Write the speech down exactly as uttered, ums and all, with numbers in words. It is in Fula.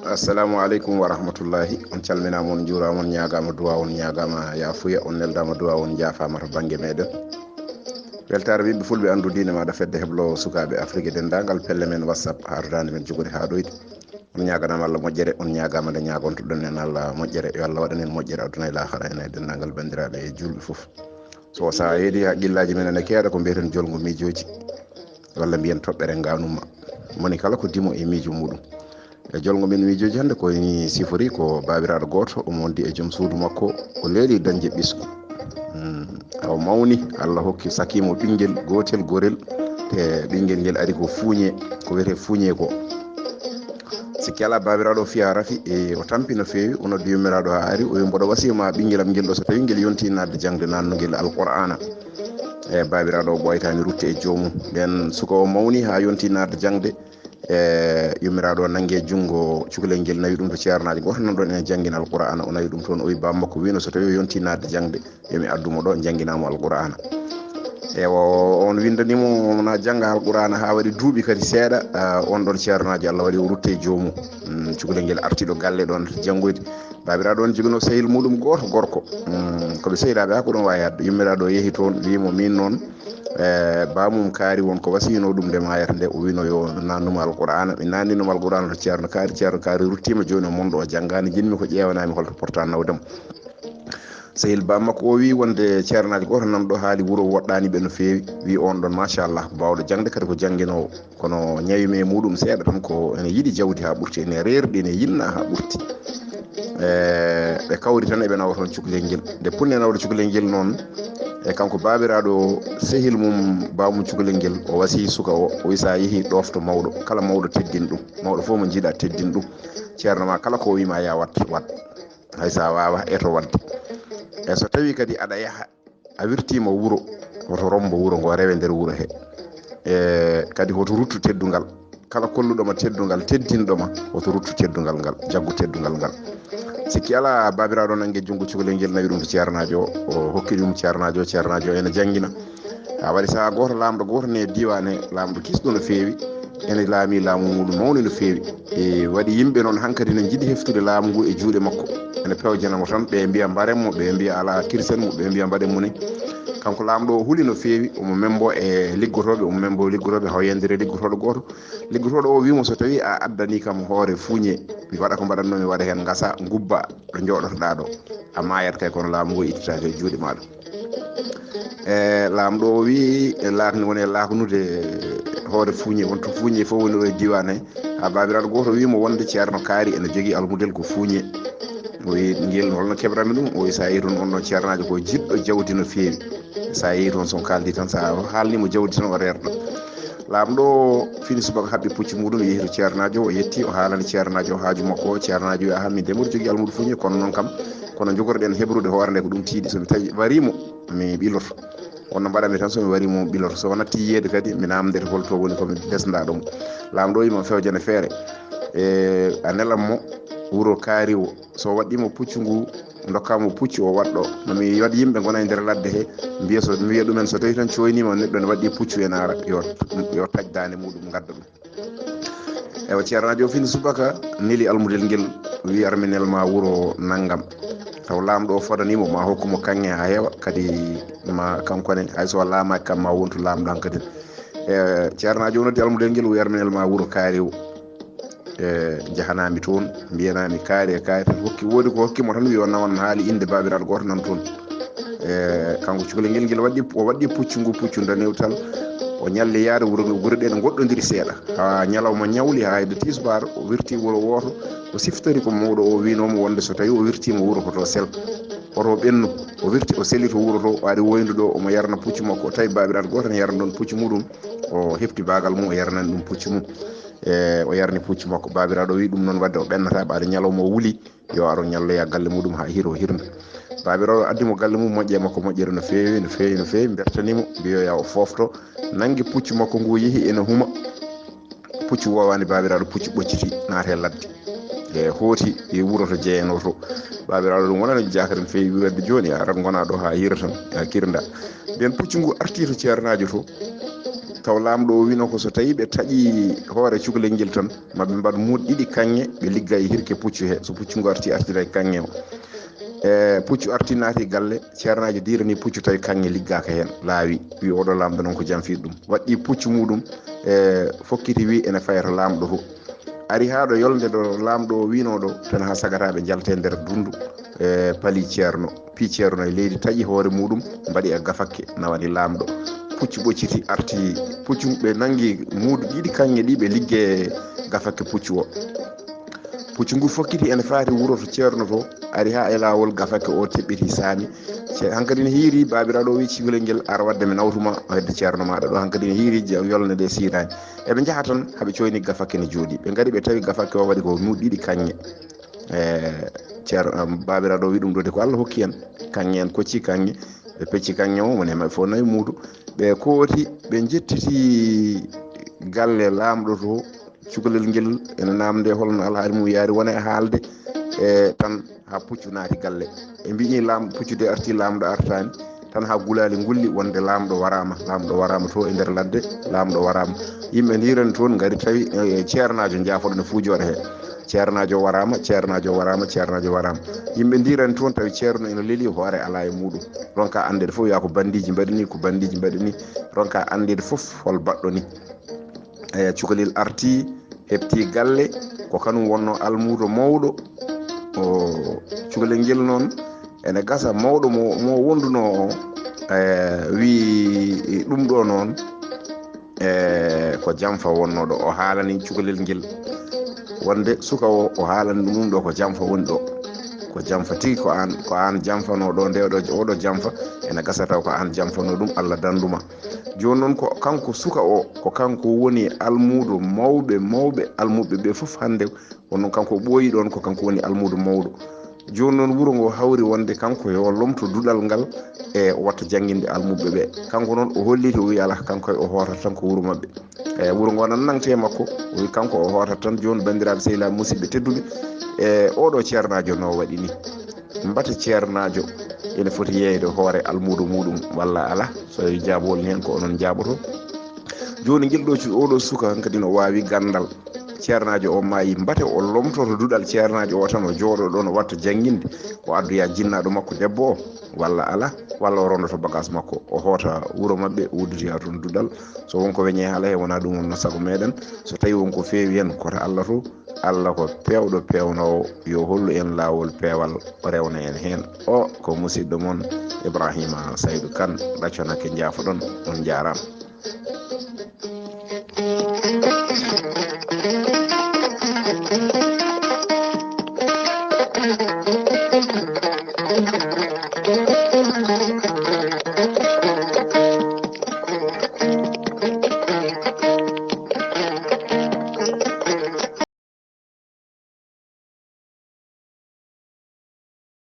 Assalamu aleykum wa rahmatullahi. On calminaama, on njuuraama, on ñaagaama duwaaw, on ñaagaama yaafuya, on neldaama duwaaw, on njaafaama to bannge meeɗen. Weltaare ɓiɓɓe fulɓe, anndu diine maaɗa, fedde heblo sukaaɓe Afrik e denndaangal pelle men WhatsApp, haa to daande men jogori haa ɗoyde. On ñaaganaama Allah moƴƴere, on ñaagaama nde ñaagontoɗon en Allah moƴƴere. Yo Allah waɗan en moƴƴere aduna e laakara, en e denndaangal banndiraaɓe e juulɓe fof. So, so a yeeɗi, haqqillaaji men ene keeɗa ko mbiyeten jolngo miijooji, walla mbiyen toɓɓere ngaanumma. Moni kala ko dimo e miijo muuɗum. E jolngo men miijooji hannde ko ni sifori ko baabiraaɗo gooto, omo wondi e joom suudu makko, o leeli dañde ɓesngu. Hmm, awa mawni, Allah hokki, sakii mo ɓinngel gootel gorel, te ɓinngel ngel ari ko fuuñe, ko wiyetee fuuñe ko. Sikki alaa, baabiraaɗo o fiya rafi, e o tampi no feewi, o noddi yummiraaɗo haa ari, o wi, "Mboɗo wasiyoo ma ɓinngel am ngel ɗo, so tawii ngel yontii naatde jaŋde, naatnoo ngel Alqur'aana." E baabiraaɗo o ɓooytaani rutte e joomum. Nden suka o mawni haa yontii naatde jaŋde, e yummiraaɗo o nanngi e junngo cukalel ngel, nawi ɗum to ceernaajo gooto nan ɗoon ene janngina Alqur'aana, o nawi ɗum toon, o wi, "Baaba makko wiino so tawii o yontii naatde jaŋde, yo mi addu mo ɗo, njannginaa mo Alqur'aana." Ewa, o, on winndanii mo, na jannga Alqur'aana haa waɗi duuɓi kadi seeɗa, ah, on ɗon ceernaajo, Allah waɗi o rutte e joomum. Mm, cukalel ngel arti ɗo galle ɗoon janngoyde. Baabiraaɗo on joginoo sehil muuɗum gooto gorko. Mm, ko ɓe sehilaaɓe haa ko ɗum waawi haɗde. Yummiraaɗo o yehi toon, wiyi mo, "Miin noon, eh, baamum kaari won ko wasiyinoo ɗum nde maayata nde, o wiino yo naatnu mo Alqur'aana." Mi naatni mo Alqur'aana to ceerno kaari, ceerno kaari ruttiima, jooni o mon ɗo o janngaani, njiɗmi ko ƴeewanaa mi holto potta nawde mo. Sehil baaba makko o wi wonde ceernaajo gooto nan ɗo haali wuro woɗɗaani ɓe no feewi, wi on ɗon machallah ko baawɗo jaŋde kadi ko jannginoowo, kono ñawi me muuɗum seeɗa tan ko ene yiɗi jawdi haa ɓurti, ene reerɗi, ene yiɗna haa ɓurti. E, ɓe kawri tan eɓe nawa toon cukalel ngel. Nde punne nawde cukalel ngel noon, e kanko baabiraaɗo sehil mum, baamum cukalel ngel, o wasi suka o, o wi, "So a yehi ɗoofto mawɗo, kala mawɗo teddin ɗum, mawɗo fof mo njiiɗa teddin ɗum, ceerno ma kala ko o wi ma ya wat, wat." Hay so a waawaa, eto waɗde. E so tawii kadi aɗa yaha, a wirtiima wuro, woto rombo wuro ngo, rewe nder wuro he. E kadi woto ruttu teddungal. Kala kolluɗo ma teddungal, teddinɗo ma, woto ruttu teddungal ngal, jaggu teddungal ngal. Sikki alaa, baabiraaɗo nanngi junngo cukalel ngel, nawi ɗum to ceernaajo o, o hokki ɗum ceernaajo, ceernaajo ene janngina. A waɗi sahaa gooto, laamɗo gooto ne diiwaan he, laamɗo kisɗo no feewi, ene laami laamu muuɗum mawni no feewi. E waɗi yimɓe noon hankadi ne njiɗi heftude laamu ngu e juuɗe makko. Ene pewjana mo tan, ɓe mbiya mbaren mo, ɓe mbiya alaa kirsen mo, ɓe mbiya mbaɗen mo ni. Kanko laamɗo o huli no feewi, omo membo e liggotooɓe, omo membo e liggotooɓe, hawyandire liggotooɗo gooto. Liggotooɗo o wii mo, "So tawii a addanii kam hoore fuuñe, mi waɗa ko mbaɗatnoo mi waɗa heen, ngasa, ngubba ɗo njooɗotoɗaa ɗo. A maayat kay, kono laamu ngu ittitaake e juuɗe maaɗa." E laamɗo o wii, e laakni woni e laaknude hoore fuuñe, won to fuuñe fof woni ɗo e diiwaan he. Haa baabiraaɗo gooto wii mo wonde ceerno kaari ene jogii almudel ko fuuñe. O wii, "Ngel holno keɓrami ɗum?" O wii, "So a yehii toon, on ɗon ceernaajo ko jiɗɗo jawdi no feewi. So a yehii toon, so on kaaldi tan, so a haalnii mo jawdi tan, o reerɗo." Laamɗo o fini subaka, haɓɓi puccu muuɗum, yehi to ceernaajo o, yetti, o haalani ceernaajo o haaju makko o. Ceernaajo wi, "Aha, min de mboɗo jogii almuudo fuuñe, kono noon kam, kono njogorɗen heɓrude hoore nde ko ɗum tiiɗi. So mi tawi warii mo, mi ɓiloto. Kono no mbaɗanmi tan, so mi warii mo, mi ɓiloto. So o nattii yiyeede kadi, mi naamndete hol to woni ko mi desndaa ɗum." Laamɗo o wi mo, "Fewjane feere, e, a nelan mo wuro kaari o. So waɗɗii mo puccu ngu, ndokkaa mo puccu o waɗɗo. Mami waɗ yimɓe ngona e nder ladde he, mbiya so, mbiya ɗumen so tawii tan cooyniima neɗɗo ne waɗɗii puccu e naara, yo, yo taƴ daande muuɗum ngadda ɗum." Ewa, ceernaajo o fini subaka, neli almudel ngel, wi, "Arminel ma wuro nanngam." Taw laamɗo o fodanii mo, ma hokku mo kaŋŋe haa heewa, kadi ma kanko ne, hay so o laamaaki kam, ma wontu laamɗo hankadi. E, ceernaajo o noddi almudel ngel, wi, "Arminel ma wuro kaari o." E, njahanaami toon, mbiyanami kaari e kaari tan hokki, woodi ko hokki mo tan, wi o nawan haali innde baabiraaɗo gooto nan toon. E, kanko cukalel ngel, ngel waɗɗi, o waɗɗi puccu ngu, puccu ndanewtal. O ñalli yaade wuro ngo, gure ɗe ne ngoɗɗondiri seeɗa. Haa ñalawma ñawli, haa hedde tisbaar, o wirti wuro wooto. O siftori ko mawɗo o wiinoo mo wonde so tawii o wirtiima wuro ko to sel. Hoto o ɓennu. O wirti, o seli to wuro to, o ari woyndu ɗo, omo yarna puccu makko. O tawi baabiraaɗo gooto ne yarna ɗon puccu muɗum. O hefti baagal mum, o yarnani ɗum puccu mum. E, o yarni puccu makko. Baabiraaɗo o wi ɗum noon waɗde o ɓennataa, ɓaade ñalawma o wuli, yo aro ñalloya galle muɗum haa hiro hirna. Baabiraaɗo addi mo galle mum, moƴƴe makko moƴƴere no feewi, no feewi, no feewi, mbertani mo, mbiyoya o foofto, nanngi puccu makko ngu, yehi ene huma. Puccu woowaani baabiraaɗo, puccu ɓocciti naati e ladde. E hooti e wuro to jeyanoo to. Baabiraaɗo ɗum wonani jaakaren feewi wadde jooni a arat ngonaa ɗo haa hira tan, a kirda. Nden puccu ngu arti to ceernaajo to. Taw laamɗo o wino ko so tawii ɓe taƴi hoore cukalel ngel tan, ma ɓe mbaɗ muuɗi ɗiɗi kaŋŋe, ɓe ligga e hirke puccu he. So puccu ngu arti, artira e kaŋŋe o. E puccu arti naati galle, ceernaajo diirani puccu tawi kaŋŋe liggaaka heen, laawi, wi oɗo laamɗo noon ko jam fiiɗ ɗum. Waɗɗi puccu muuɗum, e fokkiti wi ene faya to laamɗo to. Ari haa ɗo yolnde ɗo laamɗo o winoo ɗo, tan haa sagataaɓe njalta e nder dundu, e pali ceerno, pii ceerno e leydi, taƴi hoore muuɗum, mbaɗi e gafakke, nawani laamɗo. Puccu ɓocciti arti, puccu ɓe nanngi muuɗi ɗiɗi kaŋŋe ɗi ɓe ligge gafakke puccu o. Puccu ngu fokkiti ene faati wuro to ceerno to, ari haa e laawol gafakke o teɓɓiti saami. Ce-, hankadi ne hiiri baabiraaɗo o wi cukalel ngel ar wadde mi nawtuma o hedde ceerno maaɗa ɗo. Hankadi ne hiiri je-, yolnde nde siiraani. Eɓe njaha tan haɓe coyni gafakke ne jooɗi. Ɓe ngari ɓe tawi gafakke o waɗi ko muuɗi ɗiɗi kaŋŋe. E ceer-, am, baabiraaɗo o wi ɗum ɗo de ko Allah hokki en. Kaŋŋe en kocci kaŋŋe. Ɓe pecci kaŋŋe o, mone maɓɓe fof nawi muudo. Ɓe kooti, ɓe njettiti galle laamɗo to. Cukalel ngel ene namde holno alhaali mum yaari, wona e haalde, e tan haa puccu naati galle. Ɓe mbiyi laamɗo, puccu de arti, laamɗo artaani. Tan haa gulaali ngulli wonde laamɗo waraama, laamɗo waraama to e nder ladde, laamɗo waraama. Yimɓe ndiirani toon ngari tawi, e, ceernaajo njaafoɗo ne fuu jooɗa he. Ceernaajo waraama, ceernaajo waraama, ceernaajo waraama. Yimɓe ndiirani toon tawi ceerno ene leli, hoore alaa e muuɗum. Ronka anndeede fof wiya ko bandiiji mbaɗi ni, ko bandiiji mbaɗi ni. Ronka anndeede fof hol baɗɗo ni. E, cukalel arti, heɓti galle, ko kanum wonno almuudo mawɗo. O cukalel ngel noon ene gasa mawɗo mo, mo wonduno o, e, wi ɗum ɗo noon, e, ko jamfa wonno ɗo. O haalani cukalel ngel wonde suka o, o haalani ɗum ɗo ko jamfa woni ɗo. Ko jamfa tigi, ko aan, ko aan jamfano ɗo, nde ɗo, oɗo jamfa, ene gasa taw ko aan jamfano ɗum, Allah danduma. Jooni noon ko kanko suka o, ko kanko woni almuudo mawɓe, mawɓe almuɓɓe ɓe fof hannde. Kono noon kanko o ɓooyi ɗoon, ko kanko woni almuudo mawɗo. Jooni noon wuro ngo hawri wonde kanko yo lomto duɗal ngal, e o watta jannginde almuɓɓe ɓe. Kanko noon o holliti, o wi alaa, kanko kay o hootata tan ko wuro maɓɓe. E wuro ngo nan nangte makko, o wi kanko o hootata tan. Jooni banndiraaɓe sehilaaɓe musidɓe tedduɓe, e oɗo ceernaajo no waɗi ni. Mbata ceernaajo ene foti yeeyde hoore almuudo muuɗum walla alaa? So tawii jaabowol ne heen ko onon njaaboto. Jooni ngel ɗo cu-, oɗo suka hankadi no waawi ganndal. Ceernaajo o maayi, mbata o lomtoto duɗal ceernaajo o tan, o jooɗo ɗoon, o watta jannginde, o addoya jinnaaɗo makko debbo o, walla alaa, walla o rondoto bagaas makko, o hoota wuro maɓɓe, o uddotoya toon duɗal. So won ko weñe haala he, wonaa ɗum wonno sago meɗen. So tawii won ko feewi heen, koto Allah to. Allah ko peewɗo peewnoowo, yo hollu en laawol peewal, o rewna en heen. O ko musidɗo mon Ibrahima Saydu Kan, ɗacconake njaafoɗon, on njaaraama.